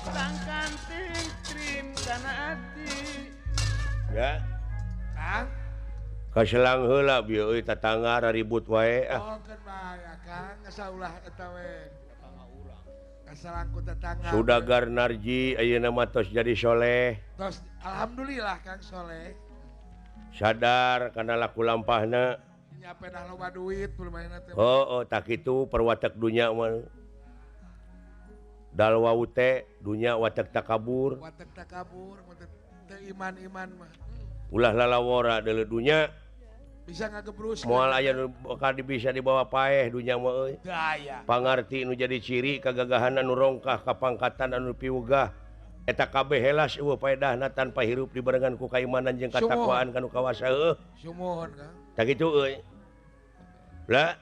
Sangkan tintrim kana ati. Ya. Kang. Kaselang heula bieu euy tatangga raribut wae ah. Oh, keun bae Kang, saulah eta we. Kaselang ku tetangga. Sudagar Narji ayeuna mah tos jadi soleh. Tos alhamdulillah Kang soleh. Sadar kana laku lampahna. Nya pedah loba duit lumayan teh. Oh, oh tak kitu perwatek dunya mah. Dal wau teh dunya watek takabur. Watek takabur, watek teu iman-iman mah. Ulah lalawora deuleu dunya. Bisa ngagebrus. Moal aya nu bakal bisa dibawa paeh dunya mah euy. Teu aya. Pangarti nu jadi ciri kagagahan anu rongkah kapangkatan anu piwegah. Eta kabeh helas eueuh paedahna tanpa hirup dibarengan ku kaimanan jeung katakwaan kanu kawasa heueuh. Sumuhun Kang. Tah kitu euy. Lah.